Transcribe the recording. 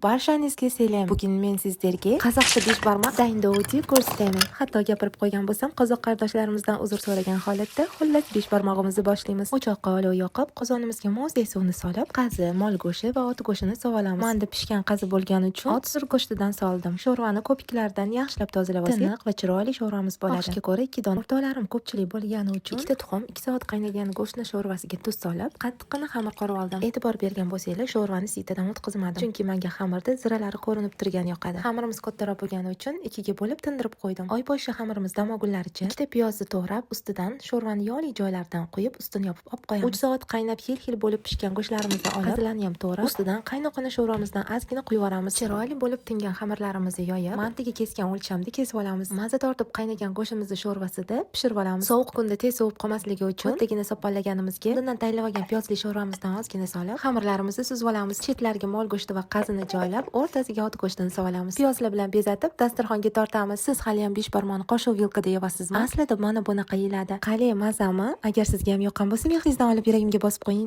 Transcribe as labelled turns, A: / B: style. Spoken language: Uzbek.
A: Barchangizga salom. Bugun men sizlarga qozoqcha beshbarmoq tayyorlovni ko'rsataman. Hatto gapirib qo'ygan bo'lsam, qozoq qardoshlarimizdan uzr so'ragan holatda, xullas, beshbarmog'imizni boshlaymiz. O'choqqa olov yoqib, qozonimizga mo'zdek suvni solib, qazi, mol go'shti va ot go'shtini solamiz. Manda pishgan qazi bo'lgani uchun ot sur go'shtidan soldim. Sho'rvani ko'piklardan yaxshilab tozalab olsak, tiniq va chiroyli sho'rvamiz bo'ladi. Oqishga ko'ra ikki dona, o'rtoqlarim ko'pchilik bo'lgani uchun ikkita tuxum, 2 soat qaynagan go'shtni sho'rvasiga tuz solib, qattiqqina xamir qorib oldim. E'tibor bergan bo'lsanglar, sho'rvani sitadan o'tkazmadim. Chunki menga xamirda ziralari ko'rinib turgani yoqadi. Xamirimiz kattaroq bo'lgani uchun ikiga bo'lib tindirib qo'ydim. Oy boshi xamirimiz dam olgunlaricha ikkita piyozni to'g'rab, ustidan sho'rvani yog'li joylaridan quyib, ustini yopib olib qo'yamiz. 3 soat qaynab hil-hil bo'lib pishgan go'shtlarimizni olib, qazilarni ham to'g'rab, ustidan qaynoqqina sho'rvamizdan ozgina quyib yuboramiz. Chiroyli bo'lib tingan xamirlarimizni yoyib, mantiga kesgan o'lchamda kesib olamiz. Maza tortib qaynagan go'shtimizni sho'rvasida pishirib olamiz. Sovuq kunda tez sovib qolmasligi uchun kattagina sopollaganimizga undan tayyorlab olgan piyozli sho'rvamizdan ozgina solib, xamirlarimizni suzib olamiz. Chetlariga mol go'shti va qazini joylab, o'rtasiga ot go'shtini solamiz. Piyozlar bilan bezatib, dasturxonga tortamiz. Siz hali ham beshbarmoqni qoshiq vilkada yeyapsizmi? Aslida mana bunaqa yeyiladi. Qali, mazami? Agar sizga ham yoqqan bo'lsa, mehringizdan olib yuragimga bosib qo'ying.